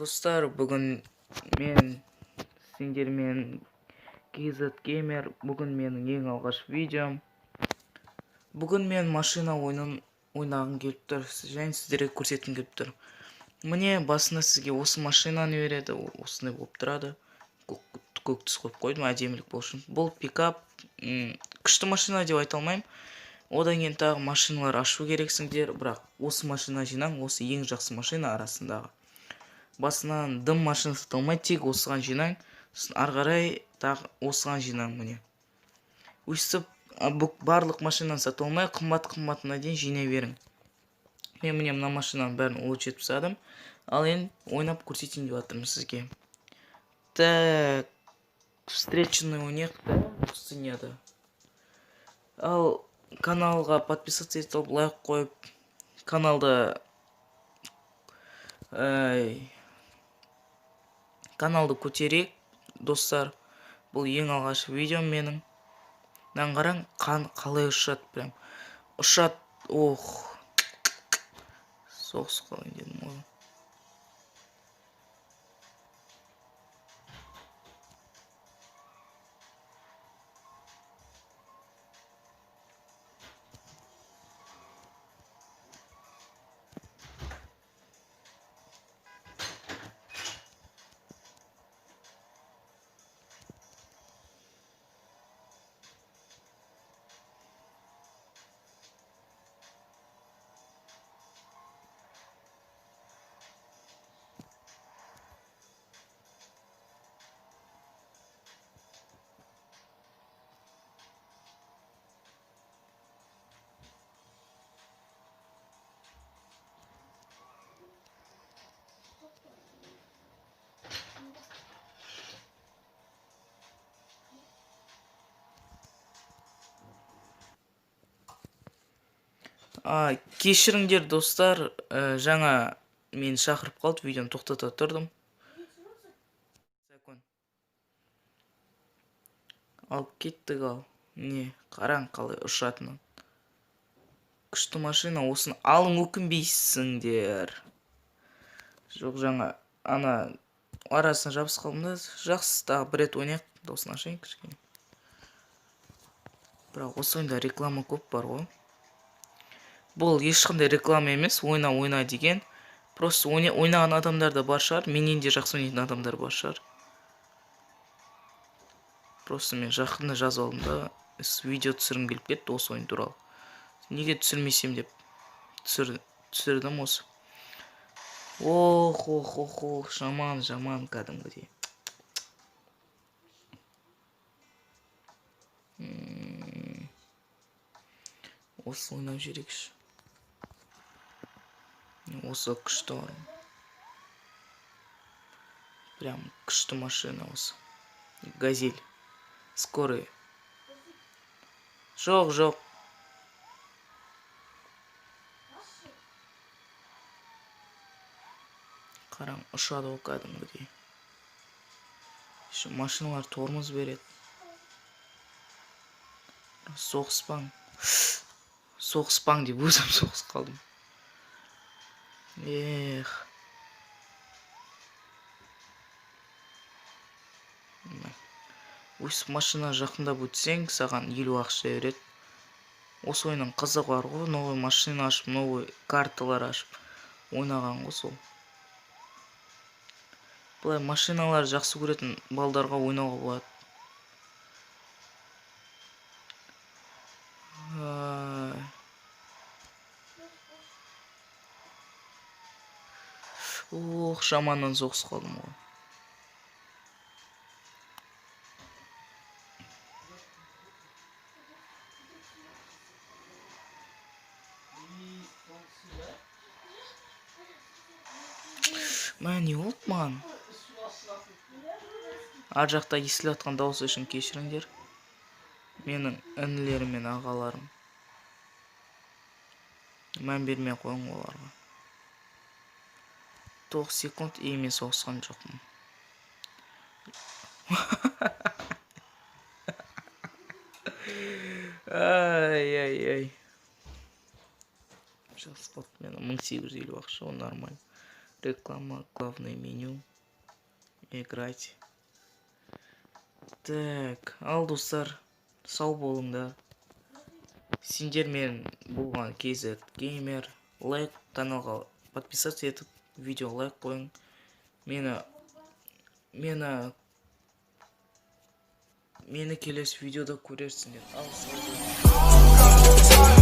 Достар, бүгін мен сендермен KZ Gamer. Бүгін менің ең алғаш видеом. Бүгін мен машина ойынын ойнағым келіп тұр және сіздерге көрсеткім келіп тұр. Міне, басында сізге осы машинаны береді, осындай болып тұрады. Көк түс қойып қойдым, әдемілік болсын. Бұл пикап, күшті машина деп айта алмаймын. Одан кейін тағы машиналар ашу керексіңдер, бірақ осы машина жинаң, осы ең жақсы машина арасындағы. Басынан дым машина сата алмай, тек осыған жинаң, сосын ары қарай тағы осыған жинаң, міне. Өстіп барлық машинаны сатып алмай, қымбат қымбатына дейін жинай берің. Мен міне мына машинаның бәрін улучшить етіп тастадым. Ал енді ойнап көрсетейін деп жатырмын сізге. Так, встречный ойнайық та, пустыняда. Ал каналға подписаться етіп, лайк қойып, каналды ай, каналды көтерейік, достар. Бұл ең алғашқы видеом менің. Мынаны қараң, қан қалай ұшады, прям ұшады. Ох, соғысып қалайын дедім ғой. Кешіріңдер, достар, жаңа мені шақырып қалды, видеоны тоқтата тұрдым. Закон. Ал кеттік ал. Не, қараң қалай ұшатынын. Күшті машина, осыны алың, өкінбейсіңдер. Жоқ, жаңа ана арасына жабысып қалдым да. Жақсы, тағы бір рет ойнайық. Дауысын ашайын кішкене. Бірақ осы ойында реклама көп бар ғой. Бұл ешқандай реклама емес, ойна, ойна деген. Просто ойнаған адамдар да бар шығар, менен де жақсы ойнайтын адамдар бар шығар. Просто мен жақында жазып алдым да, видео түсіргім келіп кетті осы ойын туралы. Неге түсірмесем деп түсірдім осы. Ох, ох, ох, ох, жаман, жаман кәдімгідей. Осы ойнап жіберейікші. Осы күшті ойын. Прям күшті машина осы. Газель. Скорый. Жоқ, жоқ. Қараң, ұшады ғой кәдімгідей. Еще машиналар тормоз береді. Соғыспаң. Соғыспаң деп өзім соғысып қалдым. Эх. Өстіп машина жақындап өтсең, саған 50 ақша береді. Осы ойынның қызығы бар ғой, новый машина ашып, новый карталар ашып ойнаған ғой сол. Былай машиналар жақсы көретін балдарға ойнауға болады. Ай. Ох, жаманнан соғысып қалдым ғой. Мә, не болды маған? Ар жақта естіліп жатқан дауыс үшін кешіріңдер. Менің інілерім мен ағаларым. Мән бермей қойың оларға. 9 секунд, и мен соғысқан жоқпын. Ай, ай, ай. Жақсы қалды, мен 1850 ақша, ол нормально. Реклама, главное меню, играть. Так, ал, достар, сау болыңдар. Сендермен болған KZ Gamer. Лайк, каналға подписаться етіп, видео лайк қойың. Мені келесі видеода көрерсіңдер. Ал, сау болыңдар.